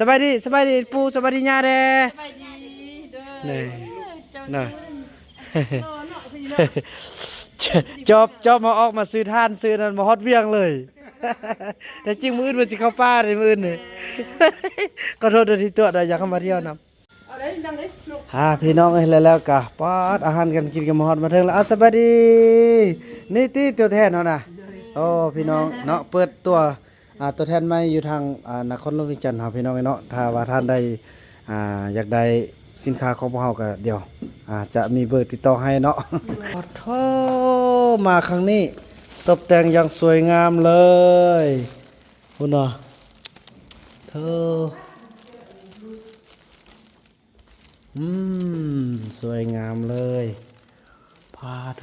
ສະບາຍດີ ສະບາຍດີປູ່ ສະບາຍດີຍ່າແດ່ ສະບາຍດີເດີ ນີ້ ເຈົ້າ ນະ ເນາະ ພີ່ນ້ອງ ຈອບ ຈອບມາອອກມາຊື້ຖ່ານຊື້ນັ້ນ ມາຮອດວຽງເລີຍ. ແຕ່ຈິງມື້ອື່ນເພິ່ນຊິເຂົ້າປ່າເດ້ ມື້ອື່ນນີ້ ເອີ ຂໍໂທດເດີທີ່ຕົວະ ຢາກເຂົ້າມາທ່ຽວນຳ. ອ່າ ພີ່ນ້ອງເອີຍ ແລ້ວ ແລ້ວກະ ປາດ ອາຫານການກິນກະມາຮອດມາເຖິງແລ້ວ. ອ່າ ສະບາຍດີ ນີ້ຕິຕົວແທນເຮົານະ. ໂອ້ ພີ່ນ້ອງເນາະ ເປີດຕົວ ອ່າ ຕົວແທນໃໝ່ຢູ່ທາງ ອ່າ ນະຄອນຫຼວງວຽງຈັນເຮົາ ພີ່ນ້ອງເອີຍເນາະ. ຖ້າວ່າທ່ານໃດ ອ່າ ຢາກໄດ້ສິນຄ້າຂອງພວກເຮົາກະ ດຽວ ອ່າ ຈະມີເບີຕິດຕໍ່ໃຫ້ເນາະ. ໂອ້ໂທ້ ມາຄັ້ງນີ້ຕົບແຕ່ງຢ່າງສວຍງາມເລີຍ ພຸ້ນນະ ໂທ້. ອືມ ສວຍງາມເລີຍ ພາໂທ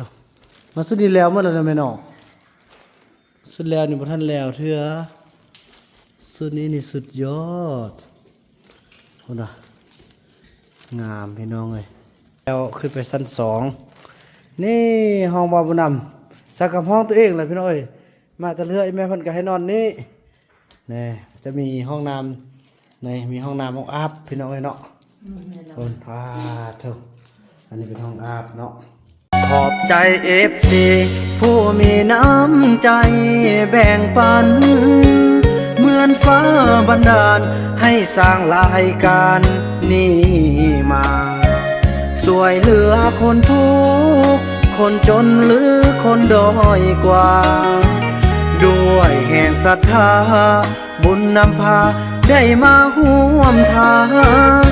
ມາຊຸດນີ້ແລ້ວໝົດແລ້ວນະແມ່ເນາະ. ຊຸດແລ້ວນີ້ບໍ່ທັນແລ້ວເທື່ອ ຊຸດນີ້ນີ້ສຸດຍອດ ພຸ້ນນະ ງາມພີ່ນ້ອງເອີຍ. ແລ້ວຂຶ້ນໄປຊັ້ນສອງ ນີ້ຫ້ອງບ່າວບຸນນຳ ສັກກັບຫ້ອງຕົວເອງແຫຼະພີ່ນ້ອງເອີຍ. ມາແຕ່ເທື່ອອີ່ແມ່ເພິ່ນກະໃຫ້ນອນນີ້ ນີ້ ຈະມີຫ້ອງນ້ຳ ນີ້ ມີຫ້ອງນ້ຳຫ້ອງອາບພີ່ນ້ອງເອີຍເນາະ. ອືມ ແມ່ນແລ້ວ ໂອ້ ພາໂທ ອັນນີ້ເປັນຫ້ອງອາບເນາະ. ຂອບໃຈເອັຟຊີຜູ້ມີນ້ຳໃຈແບ່ງປັນ ເໝືອນຟ້າບັນດານໃຫ້ສ້າງລາຍການນີ້ມາ ຊ່ວຍເຫຼືອຄົນທຸກ ຄົນຈົນ ຫຼື ຄົນດ້ອຍກວ່າ ດ້ວຍແຮງສັດທາ ບຸນນຳພາໄດ້ມາຮ່ວມທາງ.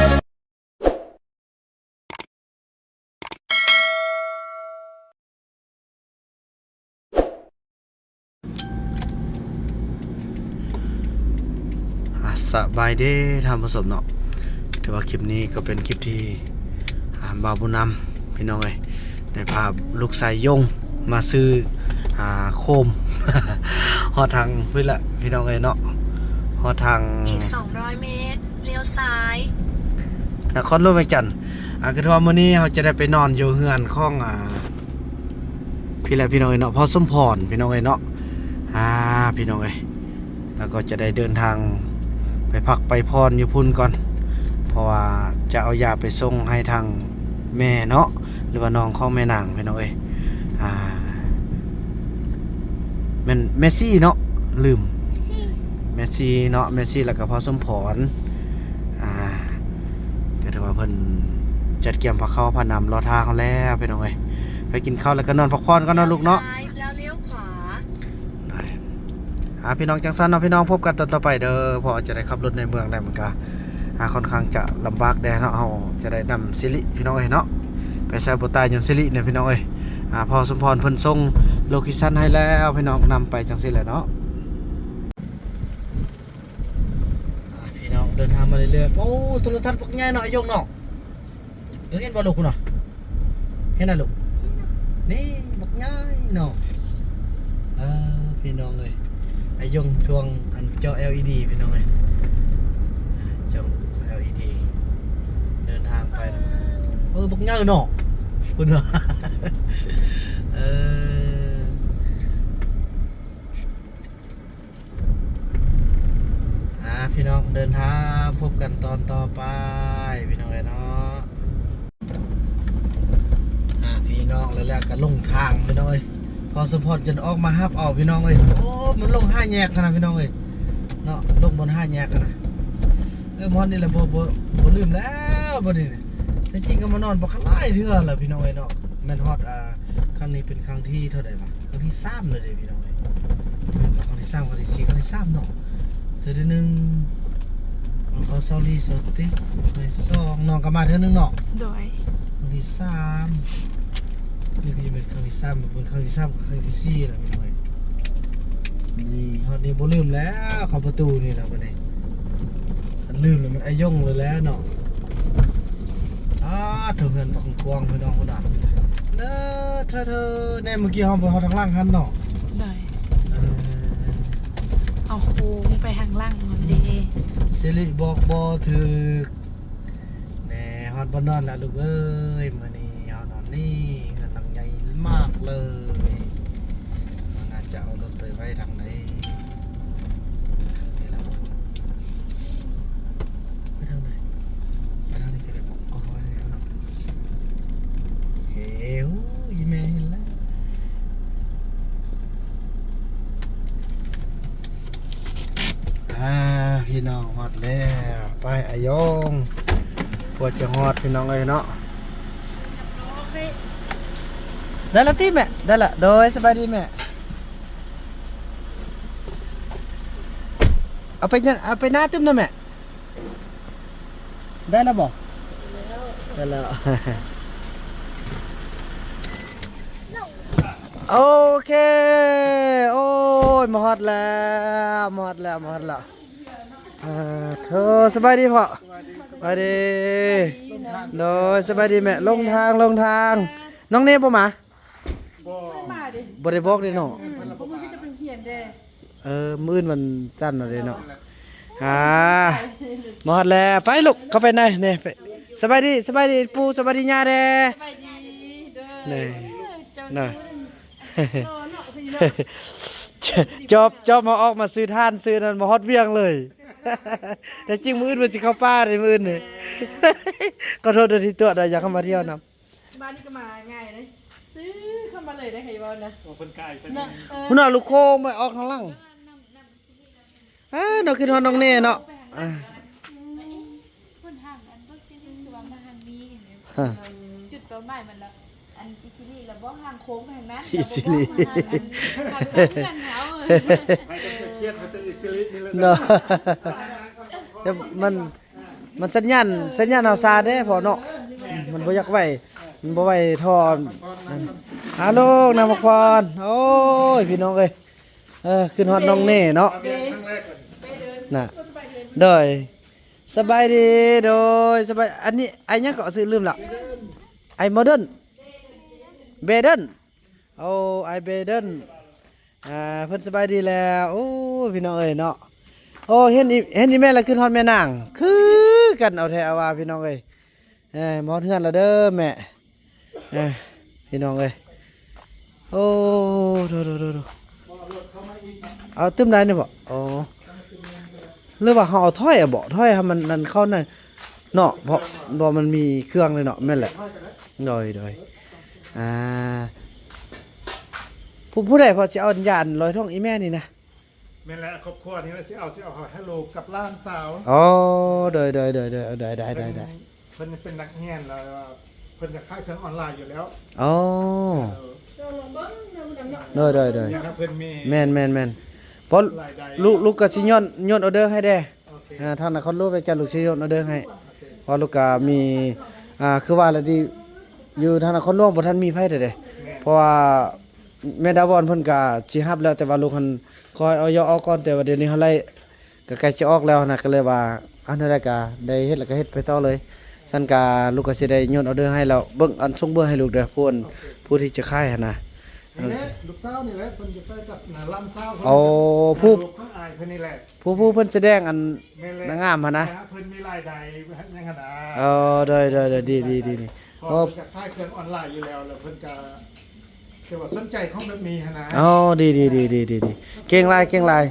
ອ່າ ສະບາຍດີທ່ານຜູ້ຊົມເນາະ ຖືວ່າຄລິບນີ້ກໍເປັນຄລິບທີ່ ອ່າ ບ່າວບຸນນຳ ພີ່ນ້ອງເອີຍ ໄດ້ພາລູກຊາຍຍົງມາຊື້ ອ່າ ໂຄມ ຮອດທາງພຸ້ນລະພີ່ນ້ອງເອີຍເນາະ ຮອດທາງ ອີກສອງຮ້ອຍເມດ ລ້ຽວຊ້າຍ ນະຄອນຫຼວງວຽງຈັນ. ອ່າ ກໍຖືວ່າມື້ນີ້ເຮົາຈະໄດ້ໄປນອນຢູ່ເຮືອນຂອງ ອ່າ ພີ້ແຫຼະພີ່ນ້ອງເອີຍເນາະ ພໍ່ສົມພອນ ພີ່ນ້ອງເອີຍເນາະ. ອ່າ ພີ່ນ້ອງເອີຍ ແລ້ວກໍຈະໄດ້ເດີນທາງໄປພັກໄປຜ່ອນຢູ່ພຸ້ນກ່ອນ ເພາະວ່າຈະເອົາຢາໄປສົ່ງໃຫ້ທາງແມ່ເນາະ ຫຼືວ່ານ້ອງຂອງແມ່ນາງ ພີ່ນ້ອງເອີຍ. ອ່າ ແມ່ນແມ່ຊີເນາະ ລືມ ແມ່ຊີ ແມ່ຊີເນາະ ແມ່ຊີ ແລ້ວກໍພໍ່ສົມພອນ. ອ່າ ກໍຖືວ່າເພິ່ນຈັດກຽມພາເຂົ້າພານ້ຳລໍຖ້າເຮົາແລ້ວ ພີ່ນ້ອງເອີຍ. ໄປກິນເຂົ້າແລ້ວກໍນອນພັກຜ່ອນກ່ອນເນາະລູກເນາະ. ລ້ຽວຊ້າຍ ແລ້ວລ້ຽວຂວາ. ອ່າ ພີ່ນ້ອງ ຈັ່ງຊັ້ນເນາະ ພີ່ນ້ອງ ພົບກັນຕອນຕໍ່ໄປເດີ ເພາະວ່າຈະໄດ້ຂັບລົດໃນເມືອງໄດ້ ມັນກະ ອ່າ ຄ່ອນຂ້າງຈະລຳບາກແດ່ເນາະ. ເຮົາຈະໄດ້ນຳສິລິ ພີ່ນ້ອງເອີຍເນາະ ໄປໃສ່ບໍ່ຕາຍຍ້ອນສິລິເນາະ ພີ່ນ້ອງເອີຍ. ອ່າ ພໍ່ສົມພອນເພິ່ນສົ່ງໂລເຄຊັນໃຫ້ແລ້ວ ພີ່ນ້ອງ ນຳໄປຈັ່ງຊີ້ແຫຼະເນາະ. ອ່າ ພີ່ນ້ອງ ເດີນທາງມາເລື້ອຍໆ ໂອ້ ໂທລະທັດບັກໃຫຍ່ເນາະ ອາຍົງເນາະ. ເຫັນບໍ່ລູກພຸ້ນນະ ເຫັນນະລູກ ນີ້ບັກໃຫຍ່ເນາະ. ເອີ ພີ່ນ້ອງເອີຍ ອາຍົງຊ່ວງອັນຈໍ ແອລອີດີ ພີ່ນ້ອງເອີຍ ອ່າ ຈ້ອງ ແອລອີດີ ເດີນທາງໄປ ເອີ ບັກໃຫຍ່ເນາະ ພຸ້ນນະ ເອີ. ອ່າ ພີ່ນ້ອງ ເດີນທາງ ພົບກັນຕອນຕໍ່ໄປ ພີ່ນ້ອງເອີຍເນາະ. ອ່າ ພີ່ນ້ອງ ແລ້ວ ແລ້ວກໍຫຼົງທາງ ພີ່ນ້ອງເອີຍ ພໍ່ສົມພອນຈົນອອກມາຮັບເອົາ ພີ່ນ້ອງເອີຍ. ໂອ້ ມັນຫຼົງຫ້າແຍກຫັ້ນນະ ພີ່ນ້ອງເອີຍເນາະ ຫຼົງບ່ອນຫ້າແຍກຫັ້ນນະ. ເອີ ມາຮອດນີ້ແຫຼະ ບໍ່ ບໍ່ ບໍ່ລືມແລ້ວບັດນີ້. ແທ້ຈິງກໍມານອນບັກຫຼາຍເທື່ອແລ້ວ ພີ່ນ້ອງເອີຍເນາະ ແມ່ນຮອດ ອ່າ ຄັ້ງນີ້ເປັນຄັ້ງທີເທົ່າໃດວະ? ຄັ້ງທີສາມແລ້ວເດ້ພີ່ນ້ອງເອີຍ ແມ່ນບໍ່? ຄັ້ງທີສາມ ຄັ້ງທີສີ່ ຄັ້ງທີສາມເນາະ ເທື່ອທີໜຶ່ງ ນ້ອງເຂົ້າເຊົາລີ້ເຊົາຕິ ຄັ້ງທີສອງ ນ້ອງກໍມາເທື່ອໜຶ່ງເນາະ ໂດຍ ຄັ້ງທີສາມ ນີ້ກໍຈະເປັນຄັ້ງທີສາມ ເປັນຄັ້ງທີສາມກັບຄັ້ງທີສີ່ແລ້ວພີ່ນ້ອງເອີຍ. ນີ້ຮອດນີ້ບໍ່ລືມແລ້ວ ເຂົ້າປະຕູນີ້ແລ້ວບັດນີ້ ຄັນລືມແລ້ວມັນອາຍົງເລີຍແຫຼະເນາະ. ອ້າ ໂທ້ ເຮືອນບັກກວ້າງ ພີ່ນ້ອງພຸ້ນນະ ເດີ ເທີໆ ແນ່ ເມື່ອກີ້ເຮົາໄປຮອດທາງຫຼັງຫັ້ນເນາະ ໂດຍ ເອີ ເຮົາໂຄ້ງໄປທາງຫຼັງຫັ້ນເດ້ ສິລິບອກບໍ່ຖືກ ແນ່ ຮອດບ່ອນນອນແລ້ວລູກເອີຍ ມື້ນີ້ເຮົານອນນີ້ ເຮືອນຫຼັງໃຫຍ່ມາກເລີຍ ເຮົາໜ້າຈະເອົາລົດໄປໄວ້ທາງໃດ ນີ້ລະ. ແລ້ວ ໄປອາຍົງ ກວ່າຈະຮອດພີ່ນ້ອງເອີຍເນາະ. ໄດ້ລະຕິແມ່? ໄດ້ລະ. ໂດຍ ສະບາຍດີແມ່. ເອົາໄປ ເອົາໄປນາຕື່ມນະແມ່. ໄດ້ແລ້ວບໍ່? ໄດ້ແລ້ວ. ໂອເຄ ໂອ້ຍ ມາຮອດແລ້ວ ມາຮອດແລ້ວ ມາຮອດແລ້ວ. ອ່າ ໂທ ສະບາຍດີພໍ່. ສະບາຍດີ. ໂດຍ ສະບາຍດີແມ່. ລົງທາງ ລົງທາງ. ນ້ອງເນບໍ່ມາ? ບໍ່ ບໍ່ໄດ້ບອກເດ້ເນາະ. ອືມ ເອີ ມື້ອື່ນວັນຈັນເນາະເດ້ເນາະ. ອ່າ ມາຮອດແລ້ວ. ໄປລູກ ເຂົ້າໄປໃນນີ້. ໄປ ສະບາຍດີ ສະບາຍດີປູ່ ສະບາຍດີຍ່າແດ່. ສະບາຍດີເດີ. ນີ້ ເຈົ້າ ນະ ເນາະ ພີ່ນ້ອງ. ຈອບ ຈອບມາອອກມາຊື້ຖ່ານຊື້ນັ້ນ ມາຮອດວຽງເລີຍ. ແຕ່ຈິງມື້ອື່ນເພິ່ນຊິເຂົ້າປ່າເດ້ ມື້ອື່ນນີ້. ເອີ ຂໍໂທດເດີທີ່ຕົວະໄດ້ ຢາກເຂົ້າມາທ່ຽວນຳ. ບ້ານນີ້ກໍມາງ່າຍເດ້ ຊື້ເຂົ້າມາເລີຍໄດ້ໃຜເວົ້ານະ. ໂອ້ ເພິ່ນກາຍເພິ່ນ ເນາະ ເອີ ພຸ້ນນະ ລູກໂຄງໄປອອກທາງຫຼັງ. ເອີ ນ້ຳ ນ້ຳ ອ່າ ນ້ອງຄິດຮອດນ້ອງເນເນາະ. ອ່າ ອືມ ເພິ່ນທາງອັນເບິ່ງຈັ່ງຊີ້ຄືວ່າມາທາງນີ້ ຮະ ຈຸດເປົ້າໝາຍມັນລະ ອັນອີຊິລິລະບໍ່ ທາງໂຄ້ງໄປທາງນັ້ນ ອີຊິລິ ລະບໍ່ ທາງອັນ ທາງເຮືອນເຮົາ. ໃຜກໍຄຽດມາແຕ່ອີຊິລິນີ້ແຫຼະເນາະ. ແຕ່ມັນ ມັນສັນຍານ ສັນຍານເຮົາຊາເດ້ພໍ່ເນາະ. ມັນບໍ່ຢາກໄຫວ ມັນບໍ່ໄຫວທໍ່. ອາ ລູກນາງໝາກພອນ. ໂອ້ຍ ພີ່ນ້ອງເອີຍ ເອີ ຂຶ້ນຮອດນ້ອງເນເນາະ. ນະ ໂດຍ ສະບາຍດີ. ໂດຍ ສະບາຍ ອັນນີ້ອ້າຍຫຍັງເກາະ ຊື່ລືມລະ. ອ້າຍໂມເດີນ ເບເດີນ. ໂອ້ ອ້າຍເບເດີນ ອ່າ ເພິ່ນສະບາຍດີແລ້ວ. ໂອ້ ພີ່ນ້ອງເອີຍເນາະ. ໂອ້ ເຫັນອີ ເຫັນອີແມ່ລະຄຶດຮອດແມ່ນາງ ຄືກັນເອົາແທ້ເອົາວ່າ ພີ່ນ້ອງເອີຍ. ເອີ ມາຮອດເຮືອນລະເດີແມ່. ເອີ ພີ່ນ້ອງເອີຍ ໂອ້ ໂດໆໆ ເອົາຕື່ມໄດ້ນີ້ບໍ? ອໍ ຫຼືວ່າເຮົາເອົາຖ້ອຍເອົາບໍ? ຖ້ອຍໃຫ້ມັນນັ້ນເຂົ້ານັ້ນເນາະ ເພາະ ເພາະມັນມີເຄື່ອງເລີຍເນາະ. ແມ່ນແຫຼະ ໂດຍໆ. ອ່າ ຜູ້ ຜູ້ໃດພໍຊິເອົາຢາອັນລອຍທ້ອງອີແມ່ນີ້ນະ? ແມ່ນແຫຼະ ຄອບຄົວນີ້ລະຊິເອົາ ຊິເອົາໃຫ້ລູກກັບຫຼານສາວ. ອໍ ໂດຍໆໆ ໄດ້ໆໆ ເພິ່ນ ເພິ່ນເປັນນັກຮຽນ ແລ້ວເພິ່ນກໍຂາຍເຄື່ອງອອນລາຍຢູ່ແລ້ວ. ອໍ ເອີ ໂດຍໆໆ ຢາກໃຫ້ເພິ່ນມີ ແມ່ນໆໆ ເພາະ ລາຍໄດ້ ລູກ ລູກກໍຊິຍ້ອນ ຍ້ອນອອເດີໃຫ້ແດ່. ໂອເຄ ອ່າ ທາງນະຄອນຫຼວງວຽງຈັນ ລູກຊິຍົກອອເດີໃຫ້ ເພາະລູກກະມີ ອ່າ ຄືວ່າລະດີ ຢູ່ທາງນະຄອນຫຼວງບໍ່ທັນມີໃຜເທື່ອເດ້. ແມ່ນ ເພາະວ່າແມ່ດາວອນເພິ່ນກະຊິຮັບແລ້ວ ແຕ່ວ່າລູກຫັ້ນຂໍໃຫ້ອອກ ຢອກອອກກ່ອນ. ແຕ່ວ່າດຽວນີ້ເຮົາໄລ່ ກະໃກ້ຈະອອກແລ້ວຫັ້ນນະ ກະເລີຍວ່າ ອັນໃດກະໄດ້ເຮັດແລ້ວກະເຮັດໄປຕໍ່ເລີຍ. ຊັ້ນກະລູກກະຊິໄດ້ຍົດອອເດີໃຫ້ແລ້ວ ເບິ່ງ ອັນ ສົ່ງເບີໃຫ້ລູກເດີ ຜູ້ ອັນ ໂອເຄ ຜູ້ທີ່ຈະຂາຍຫັ້ນນະ. ນີ້ແຫຼະ ລູກສາວນີ້ແຫຼະ ເພິ່ນຈະໄປກັບຫຼານສາວເພິ່ນ. ໂອ້ ຜູ້ ລູກຂອງອ້າຍເພິ່ນນີ້ແຫຼະ. ຜູ້ ຜູ້ເພິ່ນສະແດງອັນ ແມ່ນແຫຼະ ນາງງາມຫັ້ນນະ ເພິ່ນມີລາຍໄດ້ຫຍັງຫັ້ນນະ. ເອີ ໂດຍໆໆ ດີໆໆ ເພາະເພິ່ນກໍຂາຍເຄື່ອງອອນລາຍຢູ່ແລ້ວ ແລ້ວເພິ່ນກໍ ແຕ່ວ່າສົນໃຈຂອງແບບນີ້ຫັ້ນນະ. ອໍ ດີໆໆ ເກັ່ງຫຼາຍ ເກັ່ງຫຼາຍ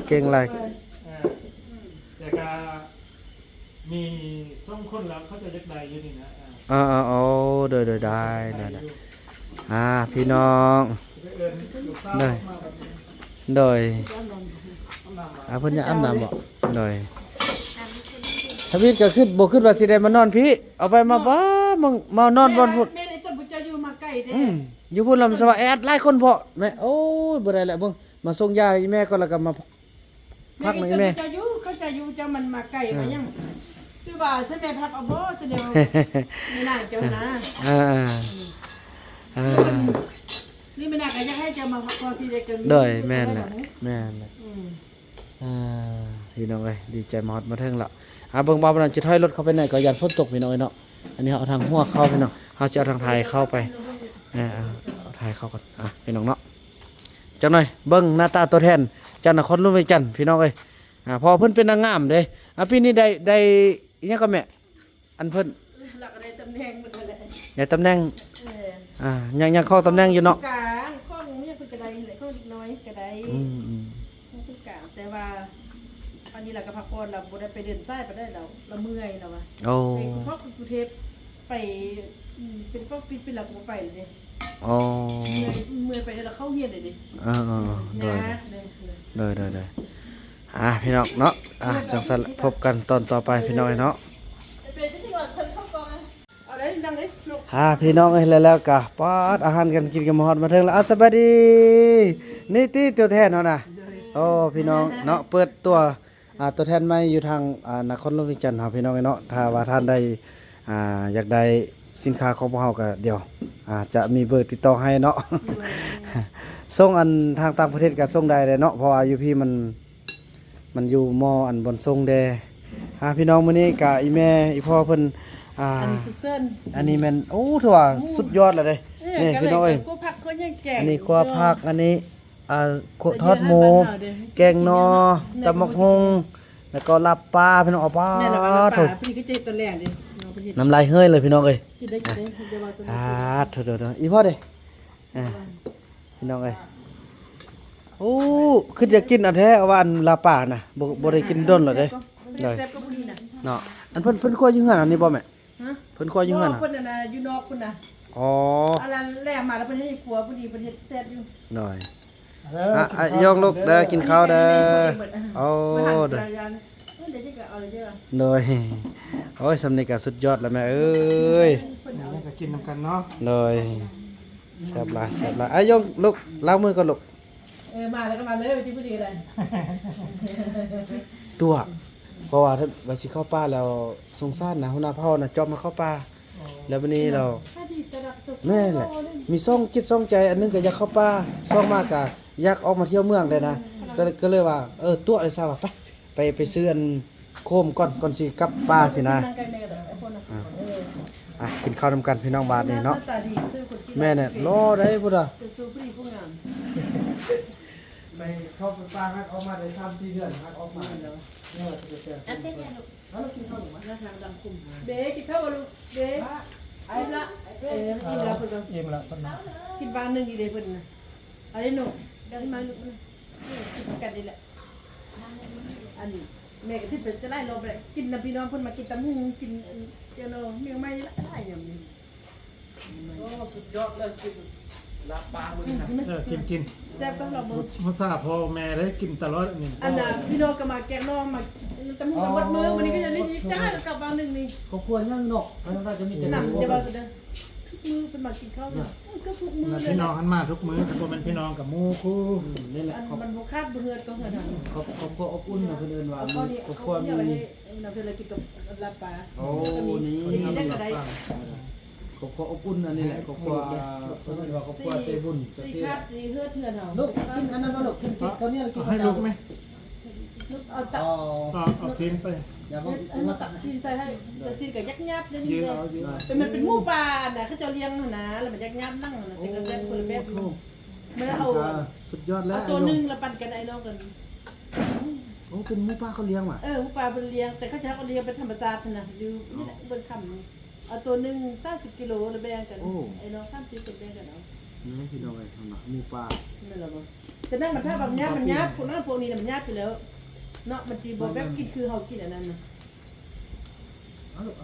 ເກັ່ງຫຼາຍ. ເອີ ແຕ່ກໍມີສອງຄົນແລ້ວ ເຂົາເຈົ້າຢາກໄດ້ຢູ່ນີ້ນະ. ເອີ ອໍ ໂດຍໆ ໄດ້ ໄດ້ ໄດ້ຢູ່. ອ່າ ພີ່ນ້ອງ ໄປເອີ້ນລູກສາວ ໂດຍ ມາແບບນີ້ ໂດຍ. ອາບນ້ຳ ອາ ເພິ່ນຢາກອາບນ້ຳບໍ? ໂດຍ. ທຳອິດກໍຄິດ ບໍ່ຄິດວ່າຊິໄດ້ມານອນພີ້ ເອົາໄປມາ ປ້າ ມາ ມານອນບ່ອນພຸ້ນ. ແມ່ນ ແມ່ນ ເຈົ້າ ເຈົ້າຢູ່ມາໄກເດ້. ອືມ ຢູ່ພຸ້ນລະມັນສະບາຍ ແອດຫຼາຍຄົນເພາະແມ່. ໂອ້ຍ ບໍ່ໄດ້ແຫຼະ ເບິ່ງ ມາສົ່ງຢາໃຫ້ແມ່ກ່ອນ ແລ້ວກໍມາ ພັກນຳແມ່. ເຈົ້າຢູ່ ເຂົາເຈົ້າຢູ່ ເຈົ້າມັນມາໄກ ເອີ ມາຫຍັງ? ຄືວ່າຊັ້ນແມ່ພັກເອົາບໍ່ຊັ້ນແນວ ແມ່ນາງເຈົ້ານະ. ເອີ ເອີ ນີ້ແມ່ນາງກໍຢາກໃຫ້ເຈົ້າມາພັກຜ່ອນທີ່ໄດ້ກໍມີ. ໂດຍ ແມ່ນແຫຼະ ແມ່ນແຫຼະ. ອືມ ອ່າ ພີ່ນ້ອງເອີຍ ດີໃຈມາຮອດມາເຖິງແລ້ວ. ອ່າ ເບິ່ງບ່າວນັ້ນຈະຖອຍລົດເຂົ້າໄປໃນ ກໍຢ້ານຝົນຕົກ ພີ່ນ້ອງເອີຍເນາະ. ອັນນີ້ເຮົາເອົາທາງຫົວເຂົ້າ ພີ່ນ້ອງ ເຮົາຈະເອົາທາງທ້າຍເຂົ້າໄປ. ເອີ ເອົາທ້າຍເຂົ້າກ່ອນ ອ່າ ພີ່ນ້ອງເນາະ. ຈັກໜ່ອຍເບິ່ງໜ້າຕາຕົວແທນຈາກນະຄອນຫຼວງວຽງຈັນ ພີ່ນ້ອງເອີຍ. ອ່າ ເພາະວ່າເພິ່ນເປັນນາງງາມເດ້. ອ່າ ປີນີ້ໄດ້ ໄດ້ອີ່ຫຍັງກໍແມ່? ອັນເພິ່ນ ລະກໍໄດ້ຕຳແໜ່ງໝົດຫັ້ນແຫຼະ ໄດ້ຕຳແໜ່ງ. ເອີ ອ່າ ຍັງ ຍັງຄອງຕຳແໜ່ງຢູ່ເນາະ. ກາງ ຂອງຫຍັງເພິ່ນກໍໄດ້ຫັ້ນແຫຼະ ຂອງເດັກນ້ອຍກໍໄດ້. ອືມໆ ຂອງສູນກາງ ແຕ່ວ່າອັນນີ້ລະກໍພັກຜ່ອນ ລະບໍ່ໄດ້ໄປເດີນສາຍປານໃດ ລະ ລະເມື່ອຍລະວ່າ. ໂອ້ ໄປ ເພາະກະເທບໄປ ອືມ ເປັນປອກຕິດ ເປັນລະກໍບໍ່ໄປເລີຍເດ້. ອໍ ເມື່ອຍ ເມື່ອຍໄປແລ້ວເຂົ້າຮຽນເລີຍເດ້. ເອີໆ ໂດຍ ຍາກເດ້. ໂດຍໆໆ ອ່ ອ່າ ພີ່ນ້ອງເນາະ ອ່າ ຈັ່ງຊັ້ນລະ ພົບກັນຕອນຕໍ່ໄປພີ່ນ້ອງເອີຍເນາະ. ອ່າ ພີ່ນ້ອງເອີຍ ແລ້ວ ແລ້ວກະປາດອາຫານການກິນກະມາຮອດມາເຖິງແລ້ວ. ອ່າ ສະບາຍດີ ນີ້ຕິຕົວແທນເຮົານະ. ໂອ້ ພີ່ນ້ອງເນາະ ເປີດຕົວ ອ່າ ຕົວແທນໃໝ່ຢູ່ທາງ ອ່າ ນະຄອນຫຼວງວຽງຈັນເຮົາ ພີ່ນ້ອງເອີຍເນາະ. ຖ້າວ່າທ່ານໃດ ອ່າ ຢາກໄດ້ສິນຄ້າຂອງພວກເຮົາກະດຽວ ອ່າ ຈະມີເບີຕິດຕໍ່ໃຫ້ເນາະ. ໂດຍ ສົ່ງອັນທາງຕ່າງປະເທດກະສົ່ງໄດ້ເດ້ເນາະ ເພາະວ່າຢູ່ພີ້ມັນ ມັນຢູ່ໝໍ້ອັນບ່ອນສົ່ງແດ່. ອ່າ ພີ່ນ້ອງ ມື້ນີ້ກະອີ່ແມ່ອີ່ພໍ່ເພິ່ນ ອ່າ ອັນນີ້ສຸກເສີນ ອັນນີ້ແມ່ນ ໂອ້ ຖືວ່າ ໂອ້ ສຸດຍອດແລ້ວເດ້. ເອີ ນີ້ ພີ່ນ້ອງເອີຍ ກະເລີຍ ຂົ້ວຜັກ ຂົ້ວຫຍັງແກງ ອັນນີ້ຂົ້ວຜັກ ເອີ ອັນນີ້ ອ່າ ຂົ້ວ ທອດໝູ ແກງໜໍ່ ຕຳບັກຫຸ່ງ ແລ້ວກໍລາບປາ ພີ່ນ້ອງ. ເອົາປາ ແມ່ນລະວ່າລາບປາ ໂທ້ ເພິ່ນກໍຈະເຮັດຕອນແລງເດ້ເນາະ ເພິ່ນເຮັດ ນ້ຳລາຍເຮີ້ຍເລີຍ ພີ່ນ້ອງເອີຍ. ກິນໄດ້ ກິນໄດ້ ຢ່າວ່າຊັ້ນ ອ່າ ໂທ້ໆໆ ອີ່ພໍ່ເດ້ ອ່າ ພີ່ນ້ອງເອີຍ ໂອ້ ຄືຢາກກິນອັນແທ້ ເອົາວ່າອັນລາບປານະ ບໍ່ ບໍ່ໄດ້ກິນດົນແລ້ວເດ້. ແຊບກວ່າ ໂດຍ ແຊບກວ່າຜູ້ນີ້ນະ ເນາະ. ອັນເພິ່ນ ເພິ່ນຄົວຢູ່ເຮືອນອັນນີ້ບໍ່ແມ່? ຮະ? ເພິ່ນຄົວຢູ່ເຮືອນ ບໍ່ ນະ ເພິ່ນອັນນ່າຢູ່ນອກພຸ້ນນະ. ອໍ ອັນລະແລ່ມາແລ້ວເພິ່ນເຮັດຄົວຜູ້ນີ້ ເພິ່ນເຮັດແຊບຢູ່. ໂດຍ ເອີ ອ່ະ ກິນ ອ່ະ ຂ້າວ ຢອງລູກເດີ ກິນເຂົ້າເດີ. ໂອ້ ເດີ ໂດຍ ໂອ້ຍ ສ່ຳນີ້ກະສຸດຍອດແລ້ວແມ່ເອີຍ. ເພິ່ນເອົາ ກິນນຳກັນເນາະ. ໂດຍ ແຊບຫຼາຍ ແຊບຫຼາຍ. ອ່ະ ຢອງລູກ ລ້າງມືກ່ອນລູກ. ເອີ ມາແລ້ວກໍມາເລີຍ ຊິຜູ້ດີກໍໄດ້ ຕົວະ ເພາະວ່າວ່າຊິເຂົ້າປ່າແລ້ວ ສົງສານນະ ຫົວໜ້າເຜົ່ານະ ຈອບມາເຂົ້າປ່າ. ແລ້ວບັດນີ້ລາວ ແມ່ນແຫຼະ ມີສອງຈິດສອງໃຈ ອັນໜຶ່ງກໍຢາກເຂົ້າປ່າ ສອງມາກໍຢາກອອກມາທ່ຽວເມືອງໄດ້ນະ. ກໍ ກໍເລີຍວ່າ ເອີ ຕົວະເລີຍຊະວ່າ ໄປ ໄປ ໄປຊື້ອັນ ໂຄມກ່ອນ ກ່ອນຊິກັບປ່າຊີ້ນະ. ອ່ະ ກິນເຂົ້ານຳກັນພີ່ນ້ອງບາດນີ້ເນາະ. ແມ່ນແຫຼະ ລໍໄດ້ພຸ້ນນະ ໄປເຂົ້າໄປປ່າ ຫາກອອກມາໄດ້ສາມສີ່ເດືອນ ຫາກອອກມາ. ເບ ກິນເຂົ້າບໍ່ລູກ ເບ? ໄອ້ລະ ເອີ ອີ່ມລະເພິ່ນ ອີ່ມລະເພິ່ນ ກິນບາງໜຶ່ງດີເດ້ເພິ່ນນະ. ເອົາເດ້ໜູ ກິນມາລູກ ກິນກັນນີ້ແຫຼະ. ອັນແມ່ກໍຖືໄປຈະຫຼາຍລອບແຫຼະ ກິນນຳພີ່ນ້ອງເພິ່ນ ມາກິນຕຳຫຸ່ງ ກິນອັນເຈົ້າໜໍ່ ແນວໃໝ່ຫຼາຍໆ ຍາມນີ້. ໂອ້ ສຸດຍອດເລີຍ ກິນລາບປາມື້ນີ້ນະ. ເອີ ກິນ ກິນ ແຊບກໍລອງເບິ່ງ ພາສາພໍ່ແມ່ໄດ້ກິນຕະຫຼອດອັນນີ້. ອັນນ່າ ພີ່ນ້ອງກໍມາແກງໜໍ່ ມາຕຳຫຸ່ງກັນໝົດມື້ ມື້ນີ້ກໍຍັງໄດ້ກິນ ຈ້າ ກັບບາງໜຶ່ງນີ້. ຄອບຄົວຍັງເນາະ ເພິ່ນວ່າຈະມີແຕ່ ນຳ ຢ່າວ່າຊັ້ນເດີ ທຸກມື້ເພິ່ນມາກິນເຂົ້າເນາະ. ເອີ ກໍທຸກມື້ເລີຍ ພີ່ນ້ອງຫັ້ນມາທຸກມື້ ຄັນບໍ່ແມ່ນພີ່ນ້ອງກໍໝູ່ຄູ່. ນີ້ແຫຼະ ອັນມັນບໍ່ຂາດບໍ່ເຮືອດກໍເຮືອນຫັ້ນ ຄອບ ຄອບຄົວອົບອຸ່ນນະ ເພິ່ນເອີ້ນວ່າ ຄອບຄົວມີ ເອີ ເພິ່ນລະກິນກັບລາບປາ. ໂອ້ ນີ້ ນີ້ ນີ້ ນີ້ ນີ້ ຄອບຄົວອົບອຸ່ນ ອັນນີ້ແຫຼະ ຄອບຄົວ ເອີ້ນວ່າຄອບຄົວໃຈບຸນ. ຊິຂາດຊິເຮືອດເຮືອນເຮົາ ລູກກິນອັນນັ້ນບໍ່ລູກ ກິນ ກິນເຂົ້າໜຽວ ກິນ ໃຫ້ລູກແມ່. ເອົາຕັກ ເອົາຊີ້ນໄປ ຢ່າເບິ່ງ ມາຕັກຊີ້ນໃສ່ໃຫ້ ແຕ່ຊີ້ນກໍຍັກຫຍາບເດ້. ເປັນ ມັນເປັນໝູປ່ານະ ເຂົາເຈົ້າລ້ຽງຫັ້ນນະ ແລ້ວມັນຍັກຫຍາບໜັງຫັ້ນນະ ເປັນກະແສຄົນລະແບບຢູ່. ມັນເອົາ ສຸດຍອດແລ້ວ ເອົາຕົວໜຶ່ງລະປັນກັນ ໄອ້ນ້ອງກັນ. ໂອ້ ເປັນໝູປ່າເຂົາລ້ຽງຫວາ? ເອີ ໝູປ່າເພິ່ນລ້ຽງ ແຕ່ເຂົາເຈົ້າກໍລ້ຽງເປັນທຳມະຊາດຫັ້ນນະ ຢູ່ນີ້ແຫຼະ ເບິ່ງຄຳ. ເອົາຕົວໜຶ່ງສາມສິບກິໂລ ລະແບ່ງກັນ. ໂອ້ ໄອ້ນ້ອງສາມສິບ ເພິ່ນແບ່ງກັນເອົາ. ນີ້ພີ່ນ້ອງເອີຍ ເຫັນບໍ່ ໝູປ່າ ແມ່ນລະບໍ່? ແຕ່ນັ້ນມັນຖ້າແບບຫຍາບ ມັນຫຍາບ ພວກນັ້ນພວກນີ້ນະ ມັນຫຍາບຢູ່ແລ້ວເນາະ ມັນຊິບໍ່ແບບກິນຄືເຮົາກິນອັນນັ້ນນະ. ເອົາລູກ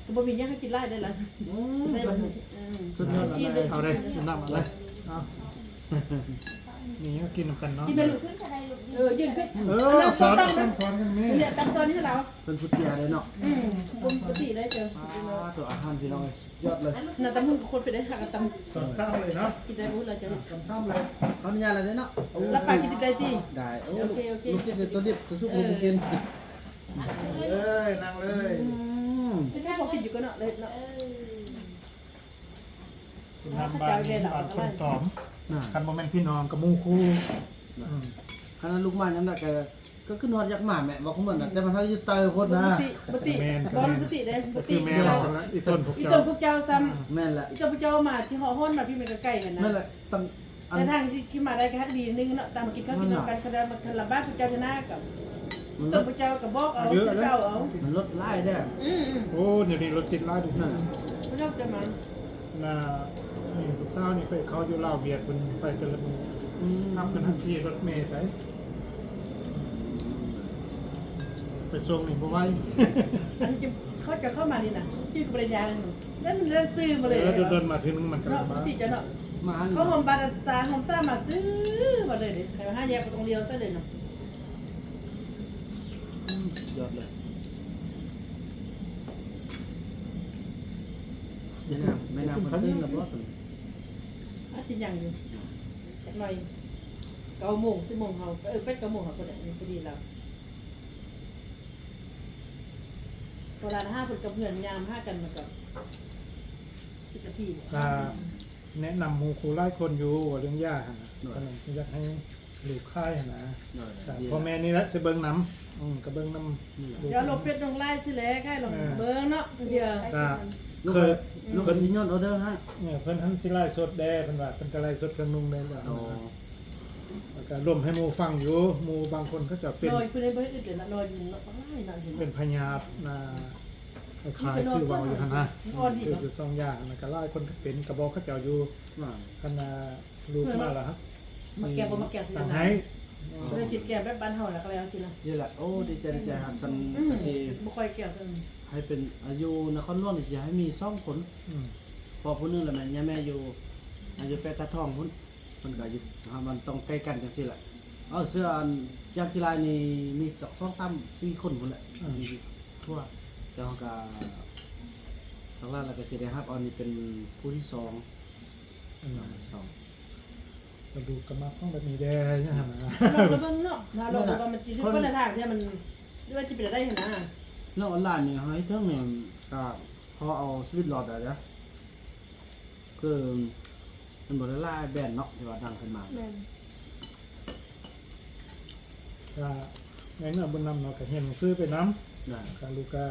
ກໍບໍ່ມີຫຍັງໃຫ້ກິນຫຼາຍໄດ້ລະ. ອືມ ໄດ້ລະ ອືມ ເອົາເດ້ ກິນນ້ຳເອົາເດ້. ເອົາ ນີ້ກິນນຳກັນເນາະ ກິນໄດ້ລູກ. ເອີ ຢືນຂຶ້ນ ເອີ ອັນນັ້ນ ສອນ ສອນກັນແມ່ ນີ້ແຫຼະ ຕັກຊ້ອນໃຫ້ລາວ ເພິ່ນຜູ້ເຕ້ຍເດ້ເນາະ. ອືມ ປົກກະຕິໄດ້ເຈົ້າ. ອ່າ ຕົວອາຫານພີ່ນ້ອງເອີຍ ຍອດເລີຍ. ໜ້າຕຳຫຸ່ງຄົນເປັນໄດ້ຫາກະຕຳ ສອງຊາມເລີຍເນາະ ກິນໄດ້ບໍ່ລະເຈົ້າ? ສອງຊາມເລີຍ ຂໍອະນຸຍາດລະເດ້ເນາະ. ໂອ້ ລາບປາກິນໄດ້ຕິ? ໄດ້. ໂອ້ ໂອເຄ ໂອເຄ ລູກກິນແຕ່ຕົວດິບ ຕົວສຸກ ເອີ ລູກບໍ່ກິນ. ເອີ ນັ່ງເລີຍ ອືມ ກິນໃຫ້ເຂົາກິນຢູ່ກ່ອນເນາະ ເລີຍເນາະ. ເອີ ເປັນນ້ຳບານນີ້ບານຄົນຕອມ ນະ ຄັນບໍ່ແມ່ນພີ່ນ້ອງກໍໝູ່ຄູ່. ນະ ອືມ ຄັນລູກມາຍາມໃດກໍ ກໍຄືຮອດຢາກມາແມ່ ເວົ້າຄືເໝືອນນະ ແຕ່ມັນເຮົາຢູ່ໃຕ້ໂພດນະ. ບໍ່ຕິ ບໍ່ຕິ ແມ່ນ ບໍ່ຕິເດ້ ບໍ່ຕິ. ຄືແມ່ເຮົາ ອີ່ຕົ້ນພວກ ອີ່ ເຈົ້າ ຕົ້ນພວກເຈົ້າຊ້ຳ. ແມ່ນແຫຼະ ອີ່ຕົ້ນພວກເຈົ້າມາທີ່ເຮົາຮ້ອນມາ ພີ່ແມ່ນກໍໄກກັນນະ. ແມ່ນແຫຼະ ຕາມ ແຕ່ທາງທີ່ ທີ່ມາໄດ້ກໍຮັກດີໜຶ່ງເນາະ ຕາມມາກິນເຂົ້າກິນນຳກັນ ຄັນວ່າ ຄັນລຳບາກພວກເຈົ້າເທື່ອໜ້າກໍ ເຈົ້າ ພວກເຈົ້າກໍບອກເອົາ ເຈົ້າເອົາ ມັນລົດຫຼາຍເດ້. ອືມໆ ໂອ້ ດຽວນີ້ລົດຕິດຫຼາຍເດ້. ນະ ພວກເຈົ້າຈະມາ ນະ ນີ້ລູກສາວນີ້ໄປເຂົ້າຢູ່ລາວວຽກ ເພິ່ນໄປແຕ່ລະມື້. ອືມ ນັບກັນຫັ້ນຂີ່ລົດເມໄປ ໄປສົ່ງນີ້ບໍ່ໄຫວ. ອັນນີ້ເຂົາຈະເຂົ້າມານີ້ນະ ຊື່ກໍບໍ່ໄດ້ຍາກເລີຍເນາະ ແລ້ວມັນເລື່ອນຊື່ມາເລີຍ. ເອີ ດົນໆມາເທື່ອໜຶ່ງມັນກໍລຳບາກ ເຂົາຫອມບາດຊາ ຫອມຊາມາຊື່ມາເລີຍເດ້. ໃຜວ່າຫາແຍກບໍ່ຕ້ອງລ້ຽວໃສ່ເລີຍເນາະ. ຍອດເລີຍ. ແມ່ນາງ ແມ່ນາງເພິ່ນຕື່ນແລ້ວບໍ່? ອາດຊິຍັງຢູ່ ຈັກໜ້ອຍ ເກົ້າໂມງ ສິບໂມງ ເຮົາ ເອີ ແປດ ເກົ້າໂມງ ເຮົາກໍໄດ້ ພໍດີແລ້ວ. ເວລາຫາເພິ່ນກັບເຮືອນຍາມຫາກັນ ມັນກໍສິບນາທີ. ກໍແນະນຳໝູ່ຄູ່ຫຼາຍຄົນຢູ່ ເລື່ອງຢາຫັ້ນນະ ໂດຍ ກໍຢາກໃຫ້ລູກຂາຍຫັ້ນນະ. ໂດຍ ກໍພໍ່ແມ່ນີ້ແຫຼະຊິເບິ່ງນຳ ອືມ ກໍເບິ່ງນຳ. ດຽວລົງເຟສລົງໄລນ໌ຊິແຫຼະ ໃຫ້ລອງເບິ່ງເນາະ ເອີ ເທື່ອ ກໍເຄີຍ ລູກກໍຊິຍ້ອນອໍເດີໃຫ້ ເອີ ເພິ່ນຫັ້ນຊິໄລຟ໌ສົດແດ່ ເພິ່ນວ່າເພິ່ນກໍໄລຟ໌ສົດເຄື່ອງນຸ່ງແດ່ແລ້ວ. ອໍ ແລ້ວກໍລົມໃຫ້ໝູ່ຟັງຢູ່ ໝູ່ບາງຄົນເຂົາເຈົ້າເປັນ ນ້ອຍເພິ່ນບໍ່ໄດ້ອຶດເດລະ ນ້ອຍຢູ່ເນາະ ຫຼາຍໜ້ອຍຢູ່ ເປັນພະຍາດນະ ຄ້າຍໆຄືເວົ້າຢູ່ຫັ້ນນະ ຄືສອງຢ່າງນັ້ນ ກໍຫຼາຍຄົນກໍເປັນ ກໍບອກເຂົາເຈົ້າຢູ່ ຄັນວ່າລູກມາແລ້ວ ມາແກງບໍ່ມາແກງ ສັ່ງໃຫ້ ເພິ່ນຊິແກງແບບບ້ານເຮົາລະ ກໍແລ້ວຊີ້ນະ. ນີ້ແຫຼະ ໂອ້ ດີໃຈ ດີໃຈ ຫາກຊັ້ນ ອືມ ກໍຊິບໍ່ຄ່ອຍແກງ ເອີ ໃຫ້ເປັນ ອາ ຢູ່ນະຄອນຫຼວງນີ້ຊິໃຫ້ມີສອງຄົນ ອືມ ເພາະຜູ້ໜຶ່ງລະແມ່ນຍາແມ່ຢູ່ ອາ ຢູ່ແປະຕາທອງພຸ້ນ ເພິ່ນກໍຢູ່ ມັນຕ້ອງໃກ້ກັນຈັ່ງຊີ້ແຫຼະ. ເອົາ ເຊື່ອອັນ ຢ່າງທີ່ຫຼາຍນີ້ມີສອງ ສອງ ສາມ ສີ່ຄົນພຸ້ນແຫຼະ ອືມ ຢູ່ທົ່ວ ແຕ່ເຮົາກໍ ທາງຮ້ານລະກໍຊິໄດ້ຮັບເອົານີ້ເປັນຜູ້ທີສອງ ອືມ ສອງ ກະດູກກະໝັກຂອງແບບນີ້ແດ່ ຈັ່ງຊັ້ນນະ ລອງໄປເບິ່ງເນາະ ຖ້າລອງໄປເບິ່ງມັນຊິຄືຄົນລະທາງ ເທື່ອມັນ ຫຼືວ່າຊິເປັນແນວໃດຫັ້ນນະ. ເລື່ອງອອນລາຍນີ້ເຮົາເຮັດເຖິງນີ້ ກໍພໍເອົາຊີວິດລອດໄດ້ເດ້ ຄືມັນບໍ່ໄດ້ຫຼາຍແບຣນເນາະ ທີ່ວ່າດັງຂຶ້ນມາ. ແມ່ນ ກະແມ່ນເນາະ ບຸນນຳເນາະ ກະຮຽນໜັງສືໄປນຳ ກະລູກກະ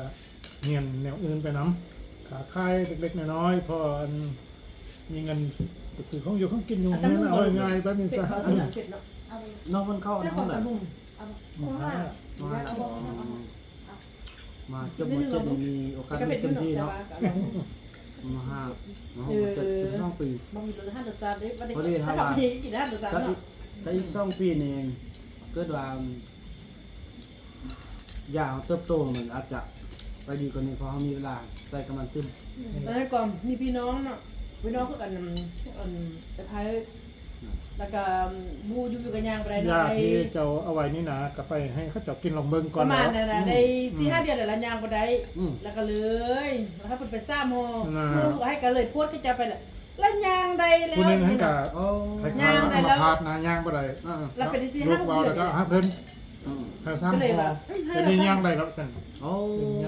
ຮຽນແນວອື່ນໄປນຳ ກະຂາຍເລັກໆນ້ອຍໆ ພໍອັນມີເງິນໄປຊື້ຂອງຢູ່ຂອງກິນຢູ່ເຮືອນ ເອົາງ່າຍໆແບບນີ້ຊະ. ນ້ອງມັນເຂົ້າອັນຫ້ອງໃດ? ມ.ຫ້າ ມ.ຫ້າ ມາຈົບ ມາຈົບນີ້ມີໂອກາດເປັນເຕັມທີ່ເນາະ. ມ.ຫ້າ ມ.ຫ້າ ເອີ ເຈັດ ເຈັດ ສອງປີ ບໍ່ມີລົດຫັ້ນລົດຊານເດ້ ບໍ່ໄດ້ ພໍດີ ຖ້າວ່າມີກິນຫັ້ນລົດຊານເນາະ. ແຕ່ອີກ ແຕ່ອີກສອງປີນີ້ ເກີດວ່າຢາເຮົາເຕີບໂຕ ມັນອາດຈະໄປດີກວ່ານີ້ ເພາະເຮົາມີເວລາໃສ່ກັບມັນຕື່ມ. ແລ້ວກໍມີພີ່ນ້ອງເນາະ ພີ່ນ້ອງຄືກັນ ອັນ ອັນ ແຕ່ໄທ ແລ້ວກໍໝູ່ຢູ່ໆກໍຍ່າງໄປໄດ້ ຢາທີ່ເຈົ້າເອົາໄວ້ນີ້ນະ ກໍໄປໃຫ້ເຂົາເຈົ້າກິນລອງເບິ່ງກ່ອນ ປະມານນັ້ນນະ ໄດ້ສີ່ຫ້າເດືອນແລ້ວລະຍ່າງບໍ່ໄດ້ ແລ້ວກໍເລີຍ ແລ້ວເພິ່ນໄປສາມຫໍ່ ລູກໃຫ້ກໍເລີຍໂພດເຂົາເຈົ້າໄປລະ ລະຍ່າງໄດ້ແລ້ວ ຜູ້ໜຶ່ງຫັ້ນກໍ ໂອ້ ຍ່າງໄດ້ແລ້ວ ອຳມະພາດນະ ຍ່າງບໍ່ໄດ້ ລະເປັນສີ່ຫ້າຫົກເດືອນ ແລ້ວກໍຫາເພິ່ນ ອືມ ຫາສາມຫໍ່ ກໍເລີຍວ່າ ດຽວນີ້ຍ່າງໄດ້ແລ້ວຊັ້ນ. ໂອ້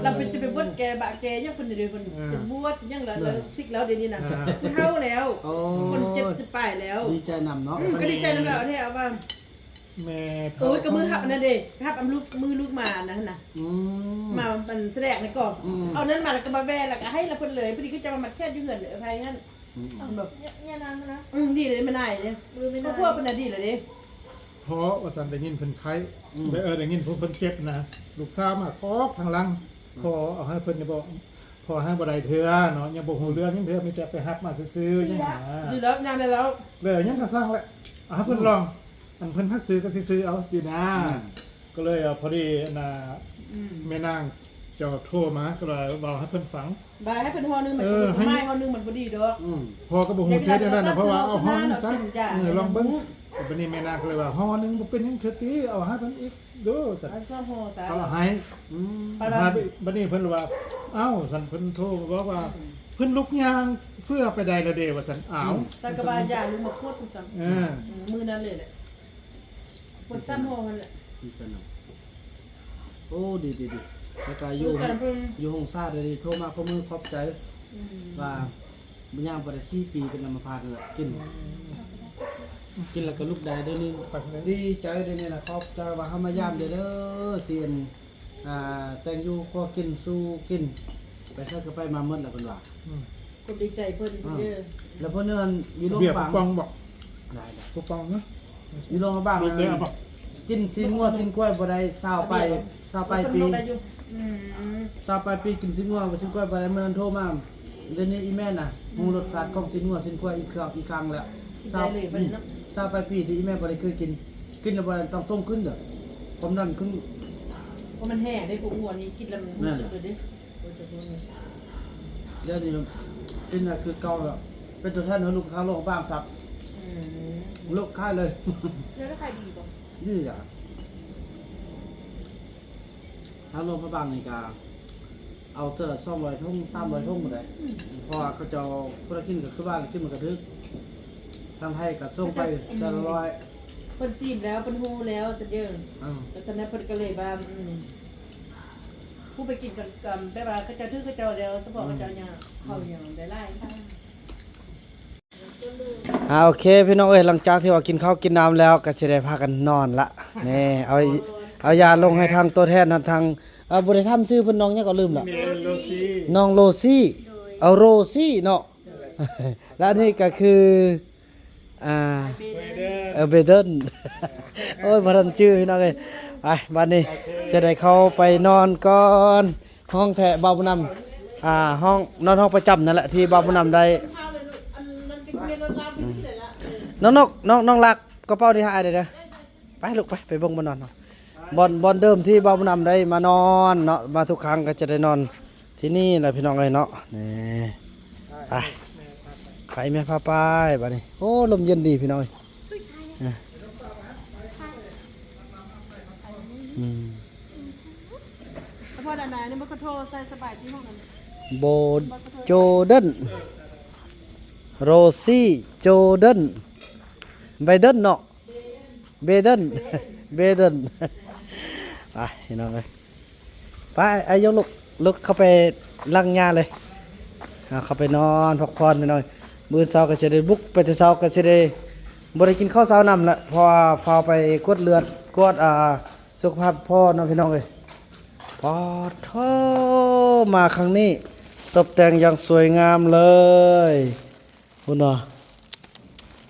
ລະເພິ່ນຈະໄປບວດແກ່ບະແກ່ຫຍັງເພິ່ນເດ ເພິ່ນ ເອີ ຈະບວດຫຍັງລະ ເອີ ລະຊິກແລ້ວດຽວນີ້ນະ ເອີ ຜູ້ເຖົ້າແລ້ວ ໂອ້ ຄົນເຈັດສິບປາຍແລ້ວ ດີໃຈນຳເນາະ ອືມ ກໍດີໃຈນຳລາວແທ້ວ່າ ແມ່ເຖົ້າ ໂອ້ຍ ກໍມື້ຮັບອັນນັ້ນເດ ຮັບອັນລູກ ມື້ລູກມາອັນນັ້ນຫັ້ນນະ ອືມ ມາອັນສະແດງໃນກອງ ອືມ ເອົານັ້ນມາລະກໍມາແວ່ລະກໍໃຫ້ລະເພິ່ນເລີຍ ພໍດີຄືຈະມາມັດແຂນຢູ່ເຮືອນເລີຍ ໃຜຫັ້ນ ອືມ ແບບ ຍານາງຫັ້ນນະ ອືມ ດີເລີຍແມ່ນາຍເດ້ ເອີ ແມ່ນາຍ ຄອບຄົວເພິ່ນນະດີແລ້ວເດ້ ເພາະວ່າຊັ້ນໄດ້ຍິນເພິ່ນໄຂ້ ອືມ ໄດ້ ເອີ ໄດ້ຍິນເພິ່ນເຈັບນະ ລູກສາວມາຄອກທາງຫຼັງ ອືມ ພໍ່ເອົາໃຫ້ເພິ່ນນີ້ບໍ່ ພໍ່ໃຫ້ບໍ່ໄດ້ເທື່ອເນາະ ຍັງບໍ່ຮູ້ເລື່ອງຫຍັງເທື່ອ ມີແຕ່ໄປຮັບມາຊື່ໆ ຫຍັງຫັ້ນນະ ດີແລ້ວ ຍ່າງໄດ້ແລ້ວ ເລີຍຫຍັງກໍຊ່າງແຫຼະ ເອົາໃຫ້ເພິ່ນລອງ ອືມ ອັນເພິ່ນຫາຊື້ກໍຊິຊື້ເອົາຊີ້ນະ ອືມ ກໍເລີຍ ເອີ ພໍດີອັນນ່າ ອືມ ແມ່ນາງເຈົ້າໂທມາ ກໍເລີຍເວົ້າໃຫ້ເພິ່ນຟັງ ບາຍໃຫ້ເພິ່ນຫໍ່ໜຶ່ງ ມັນ ເອີ ໃຫ້ ໄມ້ຫໍ່ໜຶ່ງມັນບໍ່ດີດອກ ອືມ ພໍ່ກໍບໍ່ຮູ້ເຮັດແນວນັ້ນນະ ເພາະວ່າເອົາຫໍ່ໜຶ່ງຊະ ເອີ ລອງເບິ່ງ ບັດນີ້ແມ່ນາງກໍເລີຍວ່າ ຫໍ່ໜຶ່ງບໍ່ເປັນຫຍັງເທື່ອຕິ ເອົາໃຫ້ເພິ່ນອີກເດີ້ ເອົາສອງຫໍ່ຊະ ເອົາໃຫ້ ອືມ ບັດນີ້ເພິ່ນລະວ່າ ເອົ້າ ຊັ້ນເພິ່ນໂທມາບອກວ່າ ອືມ ເພິ່ນລຸກຍ່າງເຟື່ອໄປໄດ້ແລ້ວເດ້ ວ່າຊັ້ນ ອ້າວ ອືມ ສັກກະບາຍາ ລຸກມາຂວດ ຊັ້ນ ເອີ ອືມ ມື້ນັ້ນເລີຍແຫຼະ ເພິ່ນສາມຫໍ່ຫັ້ນແຫຼະ ໂອ້ ດີໆໆ ແລ້ວກະຢູ່ ຢູ່ໂຮງຊາດ ໂທມາຂໍມືຂອບໃຈ ອືມ ວ່າ ບໍ່ຍ່າງໄປໄດ້ສີ່ປີ ເປັນອຳມະພາດນັ້ນແຫຼະ ກິນ ອືມ ກິນແລ້ວກໍລຸກໄດ້ ດຽວນີ້ດີໃຈ ດຽວນີ້ນະ ຂອບໃຈວ່າເຮົາມາຢາມເດີ້ ອືມ ຊິ ອ່າ ແຕ່ງຢູ່ຄົວກິນ ສູ່ກິນ ໄປໃສກໍໄປມາໝົດແລ້ວ ເພິ່ນວ່າ ອືມ ຄົນດີໃຈເພິ່ນ ອືມ ເດີ ແລ້ວເພິ່ນນັ້ນຢູ່ຫຼວງພະບາງ ໄດ້ໆ ຜູ້ປອງນະ ຢູ່ຫຼວງພະບາງ ກິນຊີ້ນງົວຊີ້ນຄວາຍບໍ່ໄດ້ຊາວປາຍ ຊາວປາຍປີ ອືມ ຊາວປາຍປີກິນຊີ້ນງົວຊີ້ນຄວາຍບໍ່ໄດ້ ມື້ນັ້ນໂທມາ ດຽວນີ້ອີ່ແມ່ນະ ອືມ ຮູ້ລົດຊາດຂອງຊີ້ນງົວຊີ້ນຄວາຍອີກຄັ້ງ ອີກຄັ້ງແລ້ວ ຊາວ ອືມ ຊາວປາຍປີທີ່ອີ່ແມ່ບໍ່ໄດ້ເຄີຍກິນ ກິນແລ້ວບໍ່ໄດ້ ຕ້ອງສົ່ງຄືນເດີ້ ຄວາມດັນຂຶ້ນ ເພາະມັນແຫ້ງເດ້ ພວກງົວນີ້ກິນແລ້ວມັນຮູ້ສຶກເລີຍເດ້ ໂອ້ຍ ແຕ່ພວກນີ້ ດຽວນີ້ເປັນຄືເກົ່າແລ້ວ ເປັນຕົວແທນໃຫ້ລູກຄ້າໂລກບາງສັກ ອືມ ໂລກຂາຍເລີຍ ແລ້ວຂາຍດີບໍ່? ດີລະ. ທາງຫຼວງພະບາງນີ້ກະເອົາເທື່ອລະສອງຮ້ອຍຖົງ ສາມຮ້ອຍຖົງພຸ້ນແຫຼະ ເພາະວ່າເຂົາເຈົ້າບໍ່ໄດ້ກິນ ກະຄືວ່າກິນມັນກະຖືກ ທາງໄທກະສົ່ງໄປເທື່ອລະຮ້ອຍ ເພິ່ນຊີມແລ້ວ ເພິ່ນຮູ້ແລ້ວຊັ້ນເດີ ອືມ ແລ້ວຊັ້ນນະ ເພິ່ນກະເລີຍວ່າ ອືມ ຜູ້ໄປກິນກັນ ກັນແບບວ່າເຂົາເຈົ້າຖືກເຂົາເຈົ້າແລ້ວ ສະເພາະເຂົາເຈົ້າຫຍັງ ເຂົາຫຍັງໄດ້ຫຼາຍ ອ່າ ໂອເຄ ພີ່ນ້ອງເອີຍ ຫຼັງຈາກທີ່ວ່າກິນເຂົ້າກິນນ້ຳແລ້ວ ກໍຊິໄດ້ພາກັນນອນລະ ນີ້ ເອົາ ເອົາຢາລົງໃຫ້ທາງຕົວແທນ ທາງ ເອີ ບໍ່ໄດ້ຖາມຊື່ເພິ່ນ ນ້ອງຫຍັງກໍລືມລະ ນ້ອງໂຣຊີ ເອົາ ໂຣຊີເນາະ ແລະ ອັນນີ້ກໍຄື ອ່າ ເອີ ເບເດີນ ໂອ້ຍ ບໍ່ທັນຈື່ ພີ່ນ້ອງເອີຍ ໄປ ບາດນີ້ຊິໄດ້ເຂົ້າໄປນອນກ່ອນ ຫ້ອງແທ້ບ່າວບຸນນຳ ອ່າ ຫ້ອງ ນອນຫ້ອງປະຈຳນັ້ນແຫຼະ ທີ່ບ່າວບຸນນຳໄດ້ ນ້ອງນົກ ນ້ອງ ນ້ອງລັກ ກະເປົານີ້ໃຫ້ອ້າຍແດ່ເດີ ໄປລູກ ໄປ ໄປເບິ່ງບ່ອນນອນ ບ່ອນ ບ່ອນເດີມທີ່ບ່າວບຸນນຳໄດ້ມານອນເນາະ ມາທຸກຄັ້ງກໍຈະໄດ້ນອນທີ່ນີ້ແຫຼະ ພີ່ນ້ອງເອີຍເນາະ ນີ້ ໄປ ໄປແມ່ພາໄປ ບາດນີ້ ໂອ້ ລົມເຢັນດີ ພີ່ນ້ອງເອີຍ ອືມ ແລ້ວບໍ່ໄດ້ນະ ອັນນີ້ມັນກໍໂທໃສ່ສະບາຍທີ່ຫ້ອງນັ້ນ ໂບ ໂຈເດີນ ໂຣຊີ ໂຈເດີນ ໄບເດີນເນາະ ເບເດີນ ເບເດີນ ໄປ ພີ່ນ້ອງເອີຍ ໄປ ອາ ຍົກລູກ ລຸກເຂົ້າໄປຫຼັງຍ່າເລີຍ ເຂົ້າໄປນອນພັກຜ່ອນ ພີ່ນ້ອງ ມື້ເຊົ້າກໍຊິໄດ້ບຸກໄປແຕ່ເຊົ້າ ກໍຊິໄດ້ບໍ່ໄດ້ກິນເຂົ້າເຊົ້ານຳລະ ເພາະວ່າຟ້າວໄປກວດເລືອດ ກວດ ອ່າ ສຸຂະພາບພໍ່ເນາະ ພີ່ນ້ອງເອີຍ ປາດໂທ້ ມາຄັ້ງນີ້ຕົບແຕ່ງຢ່າງສວຍງາມເລີຍ ພຸ້ນນະ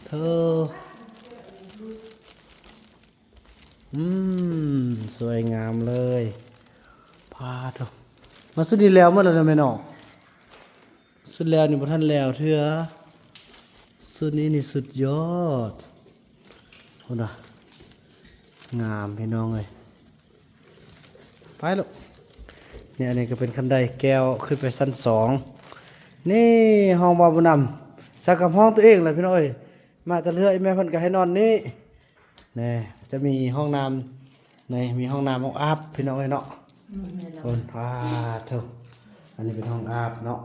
ໂທ້ ອືມ ສວຍງາມເລີຍ ປາດໂທ້ ມາສຸດນີ້ແລ້ວໝົດແລ້ວເນາະແມ່ເນາະ ສຸດແລ້ວນີ້ບໍ່ທັນແລ້ວເທື່ອ ສຸດນີ້ນີ້ສຸດຍອດ ພຸ້ນນະ ງາມ ພີ່ນ້ອງເອີຍ ໄປລູກ ນີ້ ອັນນີ້ກໍເປັນຄັນໄດແກ້ວຂຶ້ນໄປຊັ້ນສອງ ນີ້ຫ້ອງບ່າວບຸນນຳ ສັກກັບຫ້ອງຕົວເອງແຫຼະ ພີ່ນ້ອງເອີຍ ມາແຕ່ເທື່ອອີ່ແມ່ເພິ່ນກໍໃຫ້ນອນນີ້ ນີ້ ຈະມີຫ້ອງນ້ຳ ນີ້ ມີຫ້ອງນ້ຳຫ້ອງອາບ ພີ່ນ້ອງເອີຍເນາະ ອືມ ແມ່ນແລ້ວ ໂອ້ ປາດໂທ້ ອັນນີ້ເປັນຫ້ອງອາບເນາະ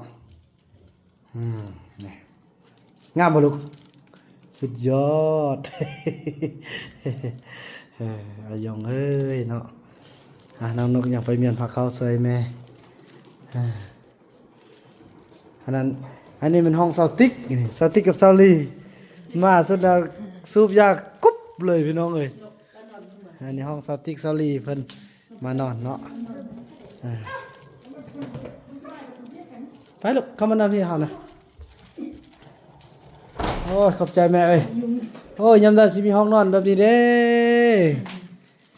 ອືມ ນີ້ ງາມບໍ່ລູກ? ສຸດຍອດ ເອີ ອາຍົງເອີຍເນາະ ອ່າ ນ້ອງນົກຍັງໄປມ້ຽນຜ້າຂາວຊ່ວຍແມ່ ອ່າ ອັນນັ້ນ ອັນນີ້ແມ່ນຫ້ອງສາວຕິກ ນີ້ ສາວຕິກກັບສາວລີ ມາສຸດແລ້ວສູບຢາກຸບເລີຍ ພີ່ນ້ອງເອີຍ ອັນນີ້ຫ້ອງສາວຕິກສາວລີເພິ່ນ ມານອນເນາະ ອ່າ ໄປລູກ ເຂົ້າມານອນທີ່ເຮົານະ ໂອ້ຍ ຂອບໃຈແມ່ເອີຍ ໂອ້ຍ ຍາມໃດຊິມີຫ້ອງນອນແບບນີ້ເດ້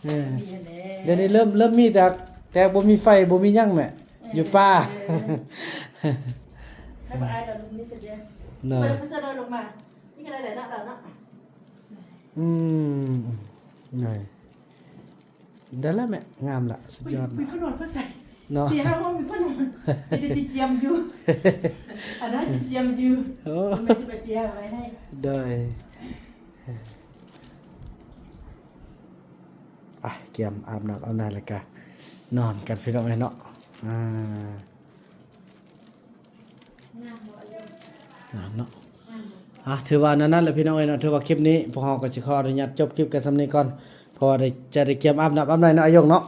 ເອີ ດຽວນີ້ເລີ່ມ ເລີ່ມມີແຕ່ ແຕ່ບໍ່ມີໄຟ ບໍ່ມີຫຍັງແມ່ ເອີ ຢູ່ປ່າ ເອີ ໃຫ້ບໍ່ອາຍດອກ ລຸມນີ້ຊິເດ້ ເນາະ ເພິ່ນເຊີນລົງມາ ນີ້ກໍໄດ້ແຫຼະເນາະ ເນາະ ອືມ ໄດ້ ໄດ້ລະແມ່ ງາມລະ ສຸດຍອດ ມີຜ້ານວມເພິ່ນໃສ່ເນາະ ສີ່ຫ້າຫ້ອງມີຜ້ານວມ ມີແຕ່ຊິຈຽມຢູ່ ອັນນັ້ນຊິຈຽມຢູ່ ໂອ້ ແມ່ນຊິໄປເຈຍໄວ້ໃຫ້ ໂດຍ ໄປ ກຽມອາບນ້ຳອາບໃນແລ້ວກະນອນກັນ ພີ່ນ້ອງເອີຍເນາະ ອ່າ ງາມບໍ່ອາຍົງ? ງາມເນາະ ອ່າ ຖືວ່ານັ້ນແຫຼະພີ່ນ້ອງເອີຍເນາະ ຖືວ່າຄລິບນີ້ພວກເຮົາກໍຊິຂໍອະນຸຍາດຈົບຄລິບກັນສ່ຳນີ້ກ່ອນ ເພາະວ່າໄດ້ ຈະໄດ້ກຽມອາບນ້ຳອາບໃນເນາະ ອາຍົງເນາະ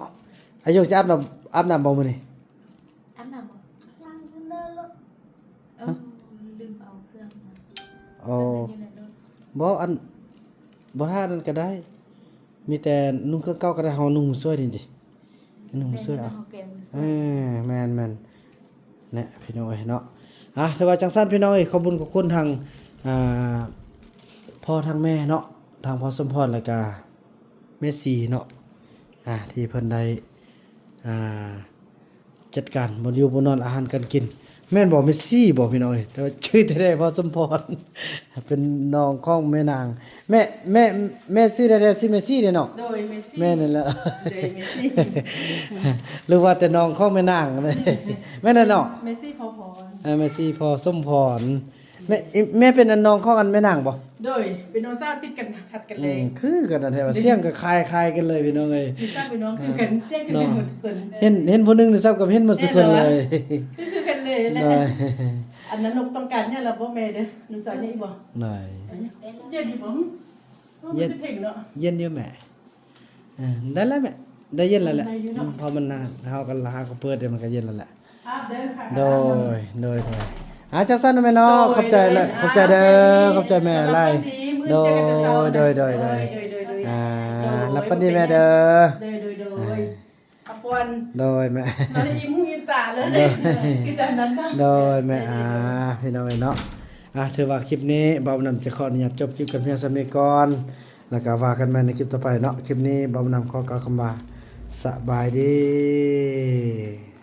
ອາຍົງຈະອາບນ້ຳ ອາບນ້ຳບໍ່ມື້ນີ້? ອາບນ້ຳບໍ່? ເອີ ລືມເອົາເຄື່ອງມາ ອໍ ບໍ່ ອັນ ບໍ່ຖ້ານັ້ນກໍໄດ້ ມີແຕ່ນຸ່ງເຄື່ອງເກົ່າກໍໄດ້ ເຮົານຸ່ງມື້ຊ່ວຍນີ້ຕິ ນຸ່ງມື້ຊ່ວຍເອົາ ເອີ ແມ່ນໆ ແນະ ພີ່ນ້ອງເອີຍເນາະ ອ່າ ຖືວ່າຈັ່ງຊັ້ນ ພີ່ນ້ອງເອີຍ ຂອບບຸນຂອບຄຸນທາງ ອ່າ ພໍ່ທາງແມ່ເນາະ ທາງພໍ່ສົມພອນ ແລ້ວກະແມ່ສີເນາະ ອ່າ ທີ່ເພິ່ນໄດ້ ອ່າ ຈັດການບ່ອນຢູ່ບ່ອນນອນ ອາຫານການກິນ ແມ່ນບໍ່? ແມ່ຊີບໍ່ ພີ່ນ້ອງເອີຍ? ແຕ່ວ່າຊື່ແທ້ໆ ພໍ່ສົມພອນ ເປັນນ້ອງຂອງແມ່ນາງ ແມ່ ແມ່ ແມ່ຊື່ແທ້ໆ ຊື່ແມ່ຊີເດ້ເນາະ? ໂດຍ ແມ່ຊີ ແມ່ນນັ້ນແຫຼະ ໂດຍ ແມ່ຊີ ຫຼືວ່າແຕ່ນ້ອງຂອງແມ່ນາງ ແມ່ນແຫຼະເນາະ? ແມ່ຊີພໍ່ພອນ ເອີ ແມ່ຊີພໍ່ສົມພອນ ແມ່ ອີ ແມ່ເປັນອັນນ້ອງຂອງອັນແມ່ນາງບໍ່? ໂດຍ ເປັນນ້ອງສາວຕິດກັນ ຖັດກັນເລີຍ ອືມ ຄືກັນນະແທ້ວ່າ ສຽງກໍຄ້າຍໆກັນເລີຍ ພີ່ນ້ອງເອີຍ ມີສາວເປັນນ້ອງຄືກັນ ສຽງຄືກັນໝົດທຸກຄົນ ເຫັນ ເຫັນຜູ້ໜຶ່ງນີ້ຊ້ຳກັບເຫັນໝົດທຸກຄົນເລີຍ ຄື ຄືກັນເລີຍແຫຼະ ໂດຍ ອັນນັ້ນນົກຕ້ອງການຫຍັງລະບໍ່ແມ່ເດີ ໜູສາວນີ້ບໍ່? ໂດຍ ເຢັນຢູ່ບໍ່? ເຢັນ ເອີ ມັນຄືເພງເນາະ ເຢັນຢູ່ແມ່ ເອີ ໄດ້ແລ້ວແມ່ ໄດ້ເຢັນແລ້ວແຫຼະ ໄດ້ຢູ່ເນາະ ອືມ ເພາະມັນ ເຮົາກໍ ເຮົາກໍເປີດ ມັນກໍເຢັນແລ້ວແຫຼະ ໂດຍ ໂດຍ ໂດຍ ອ່າ ຈັ່ງຊັ້ນເນາະແມ່ເນາະ ໂດຍ ຂອບໃຈຫຼາຍ ໂດຍ ຂອບໃຈເດີ ອ່າ ຂອບໃຈແມ່ຫຼາຍ ໂດຍ ໂດຍ ໂດຍ ອ່າ ຫຼັບຝັນດີແມ່ເດີ ໂດຍ ໂດຍ ໂດຍ ອ່າ ພັກຜ່ອນ ໂດຍແມ່ ນອນອີ່ມຫູອີ່ມຕາເລີຍ ໂດຍ ຄືຕອນນັ້ນເນາະ ໂດຍແມ່ ອ່າ ພີ່ນ້ອງເອີຍເນາະ ອ່າ ຖືວ່າຄລິບນີ້ບ່າວບຸນນຳຈະຂໍອະນຸຍາດຈົບຄລິບກັນພຽງສ່ຳນີ້ກ່ອນ ແລ້ວກໍວ່າກັນໃໝ່ໃນຄລິບຕໍ່ໄປເນາະ ຄລິບນີ້ບ່າວບຸນນຳຂໍກ່າວຄຳວ່າ ສະບາຍດີ.